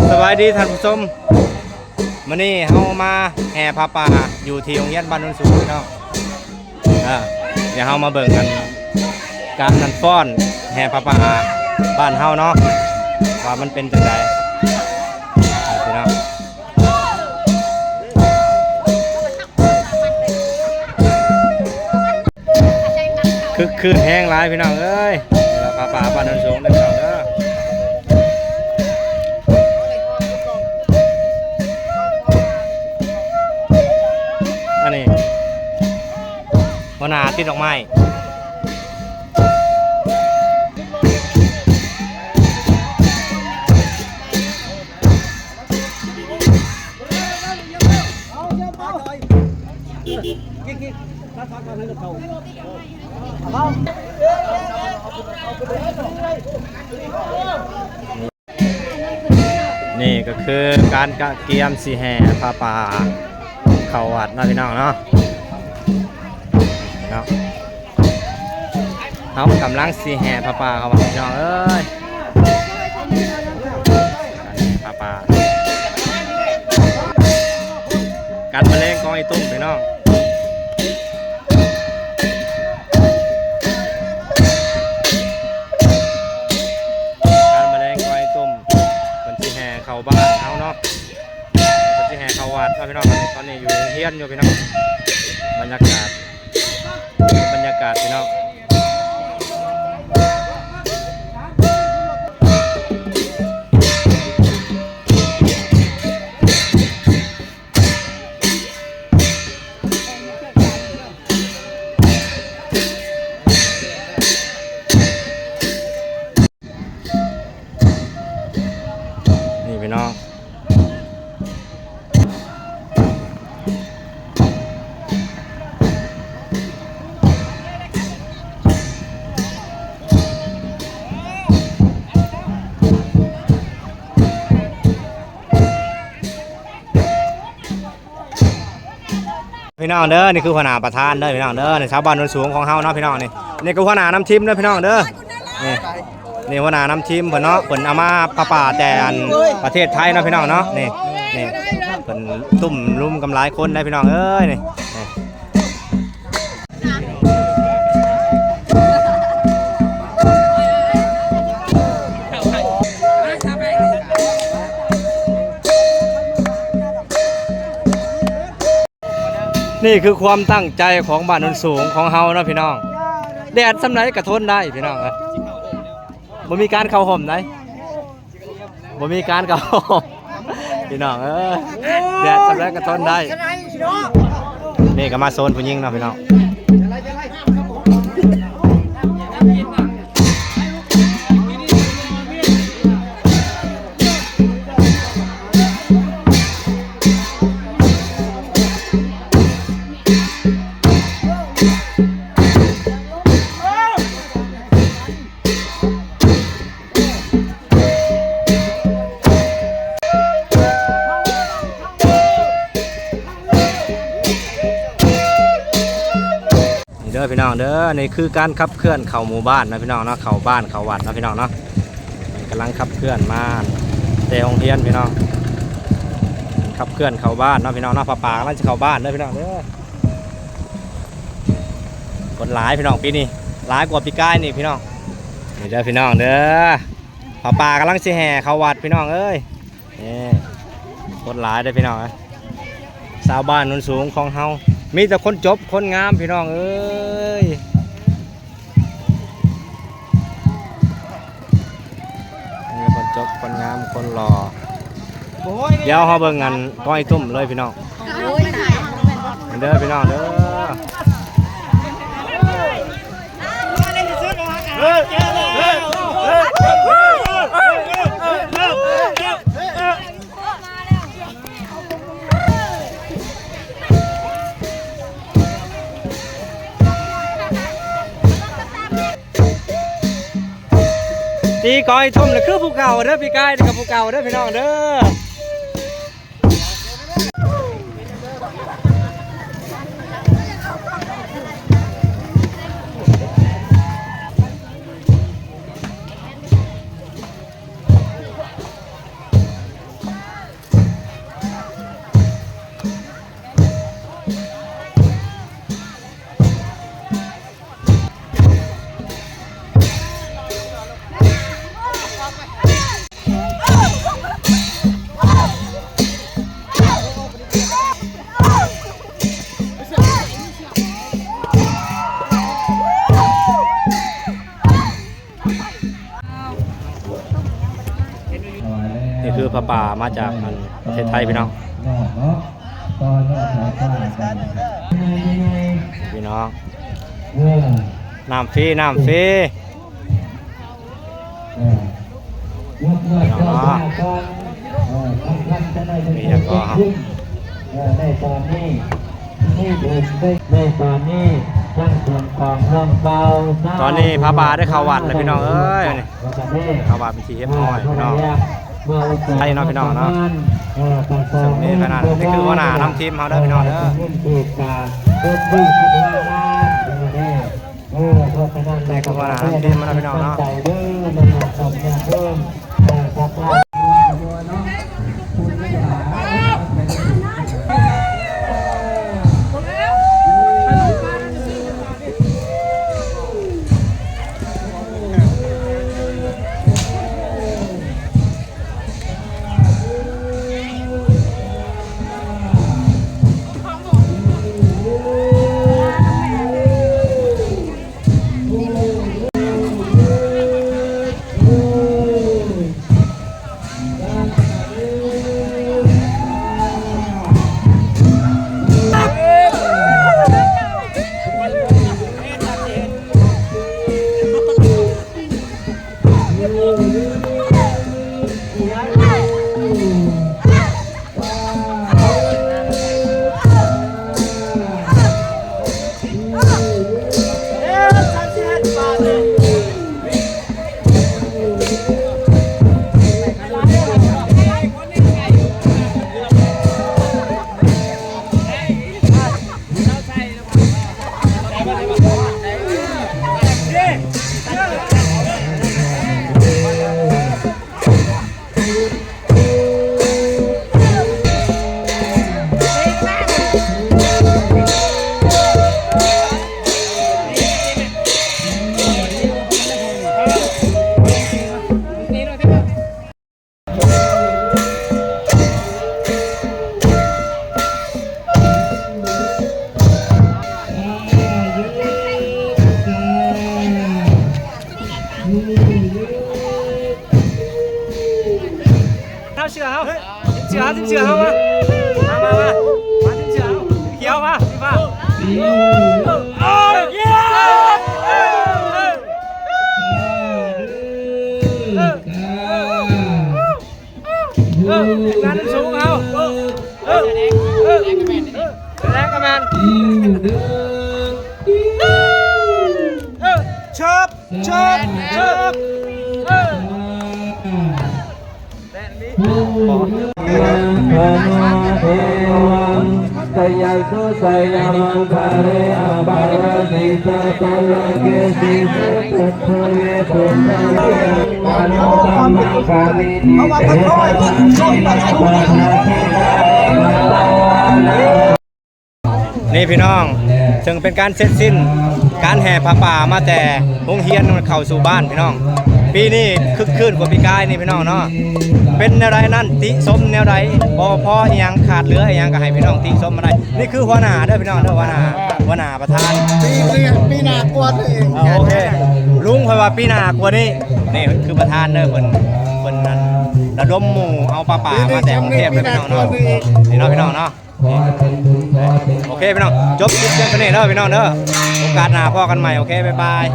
ສະບາຍດີທ່ານຜູ້ຊົມ, ມື້ນີ້ເຮົາມາແຫ່ຜ້າປ່າຢູ່ທີ່ໂຮງຮຽນບ້ານໂນນສູງເນາະ. ອ່າ ດຽວເຮົາມາເບິ່ງກັນ ການນັ້ນຟ້ອນແຫ່ຜ້າປ່າບ້ານເຮົາເນາະ ວ່າມັນເປັນຈັ່ງໃດ ອ່າ ພີ່ນ້ອງ. ຄຶກຄື້ນແຮງຫຼາຍພີ່ນ້ອງເອີຍ, ນີ້ລະຜ້າປ່າບ້ານໂນນສູງເດີພີ່ນ້ອງເດີ. ອັນນີ້ຫົວໜ້າຕິດດອກໄມ້. ນີ້ກໍຄືການກະກຽມຊິແຫ່ຜ້າປ່າເຂົ້າວັດເນາະພີ່ນ້ອງເນາະ, ເນາະ. ເຮົາກຳລັງຊິແຫ່ຜ້າປ່າເຂົ້າວັດພີ່ນ້ອງເອີຍ, ການແຫ່ຜ້າປ່າ ກັນມະແລງກອງອີຕຸ່ມພີ່ນ້ອງ, ກັນມະແລງກອງອີຕຸ່ມ. ເພິ່ນຊິແຫ່ເຂົ້າບ້ານເຮົາເນາະ, ເພິ່ນຊິແຫ່ເຂົ້າວັດເນາະພີ່ນ້ອງ. ຕອນນີ້ຢູ່ໂຮງຮຽນຢູ່ພີ່ນ້ອງ, ບັນຍາກາດ ບັນຍາກາດພີ່ນ້ອງ. ນີ້ພີ່ນ້ອງ, ພີ່ນ້ອງເດີ, ນີ້ຄືຫົວໜ້າປະທານເດີພີ່ນ້ອງເດີ, ນີ້ຊາວບ້ານໂນນສູງຂອງເຮົາເນາະພີ່ນ້ອງ. ນີ້ ນີ້ຄືຫົວໜ້ານຳທີມເດີພີ່ນ້ອງເດີ. ນີ້ ນີ້ຫົວໜ້ານຳທີມເພິ່ນເນາະ, ເພິ່ນເອົາມາຜ້າປ່າແຕ່ອັນປະເທດໄທເນາະພີ່ນ້ອງເນາະ. ນີ້ ນີ້ເພິ່ນຕຸ້ມລຸມກັນຫຼາຍຄົນໄດ໋ພີ່ນ້ອງເອີຍ. ນີ້ ນີ້ ນີ້ຄືຄວາມຕັ້ງໃຈຂອງບ້ານໂນນສູງຂອງເຮົາເນາະພີ່ນ້ອງ. ແດດສ່ຳໃດກໍທົນໄດ້ພີ່ນ້ອງເອີຍ, ບໍ່ມີການເຂົ້າຮົ່ມໃດ. ບໍ່ມີການກໍ ພີ່ນ້ອງເອີຍ, ແດດສ່ຳໃດກໍທົນໄດ້. ນີ້ກໍມາໂຊນຜູ້ຍິງເນາະພີ່ນ້ອງ. ນີ້ເດີພີ່ນ້ອງເດີ, ນີ້ຄືການຂັບເຄື່ອນເຂົ້າໝູ່ບ້ານເນາະພີ່ນ້ອງເນາະ, ເຂົ້າບ້ານເຂົ້າວັດເນາະພີ່ນ້ອງເນາະ. ກຳລັງຂັບເຄື່ອນມາແຕ່ໂຮງຮຽນພີ່ນ້ອງ, ຂັບເຄື່ອນເຂົ້າບ້ານເນາະພີ່ນ້ອງເນາະ. ຜ້າປ່າກຳລັງຈະເຂົ້າບ້ານເດີພີ່ນ້ອງເດີ. ຄົນຫຼາຍພີ່ນ້ອງ, ປີນີ້ຫຼາຍກວ່າປີກາຍນີ້ພີ່ນ້ອງ. ນີ້ເດີພີ່ນ້ອງເດີ, ຜ້າປ່າກຳລັງຊິແຫ່ເຂົ້າວັດພີ່ນ້ອງເອີຍ. ນີ້ ຄົນຫຼາຍເດີພີ່ນ້ອງເອີຍ, ຊາວບ້ານໂນນສູງຂອງເຮົາ ມີແຕ່ຄົນຈົບຄົນງາມພີ່ນ້ອງເອີຍ. ມີຄົນຈົບຄົນງາມຄົນຫຼໍ່. ດຽວເຮົາເບິ່ງອັນກອງອີຕຸ່ມເລີຍພີ່ນ້ອງ. ເດີພີ່ນ້ອງເດີ. ຕີກອງອີຕຸ່ມລະຄືຜູ້ເກົ່າເດີ, ປີກາຍນີ້ກໍຜູ້ເກົ່າເດີພີ່ນ້ອງເດີ. ນີ້ ນີ້ຄືຜ້າປ່າມາຈາກ ອັນ ປະເທດໄທພີ່ນ້ອງ ພີ່ນ້ອງ ນ້ຳຟຣີ ນ້ຳຟຣີ ພີ່ນ້ອງເນາະ ມີຫຍັງກໍ ຕອນນີ້ຜ້າປ່າໄດ້ເຂົ້າວັດແລ້ວພີ່ນ້ອງເອີຍ ນີ້ ເຂົ້າວັດເປັນທີ່ຮຽບຮ້ອຍພີ່ນ້ອງ ໄດ້ເນາະພີ່ນ້ອງເນາະ ເຊິ່ງນີ້ຂະໜາດ ນີ້ຄືຫົວໜ້ານຳທີມເຮົາເດີພີ່ນ້ອງເດີ ນີ້ຄືຫົວໜ້ານຳທີມເຮົາເນາະພີ່ນ້ອງເນາະ. ເອົາເສື້ອເຮົາ ທີມເສື້ອເຮົາ ທີມເສື້ອເຮົາ ມາ ມາ ມາ ມາ ມາ ທີມເສື້ອເຮົາ ທີມຂຽວ ມາ ທີມຟ້າ ເອີ ເອີ ເອີ ເອີ ເອີ ທີມງານສູງເຮົາ ເອີ ເອີ ເອີ ແລງກະແມ່ນ ເອີ ເຊີບ ເຊີບ ເຊີບ ເອີ ແມ່ນມີ ນີ້ພີ່ນ້ອງ ເຊິ່ງເປັນການເສັດສິ້ນການແຫ່ຜ້າປ່າມາແຕ່ໂຮງຮຽນເຂົ້າສູ່ບ້ານພີ່ນ້ອງ ປີນີ້ຄຶກຄື້ນກວ່າປີກາຍນີ້ພີ່ນ້ອງເນາະ ເປັນແນວໃດນັ້ນ ຕິຊົມແນວໃດ ບໍ່ພໍອີ່ຫຍັງ ຂາດເຫຼືອອີ່ຫຍັງ ກໍໃຫ້ພີ່ນ້ອງຕິຊົມມາໄດ້ ນີ້ຄືຫົວໜ້າເດີພີ່ນ້ອງເດີ ຫົວໜ້າ ຫົວໜ້າ ປະທານ ປີ ປີໜ້າກວ່ານີ້ ເອີ ໂອເຄ ລຸງຂ້ອຍວ່າປີໜ້າກວ່ານີ້ ນີ້ຄືປະທານເດີ ເພິ່ນ ເພິ່ນນັ້ນລະດົມໝູ່ເອົາປາປາມາແຕ່ກຸງເທບເດີພີ່ນ້ອງເນາະ ນີ້ເນາະພີ່ນ້ອງເນາະ ໂອເຄພີ່ນ້ອງ ຈົບຄລິບພຽງເທົ່ານີ້ເດີພີ່ນ້ອງເດີ ໂອກາດໜ້າພໍ້ກັນໃໝ່ ໂອເຄ ບາຍບາຍ.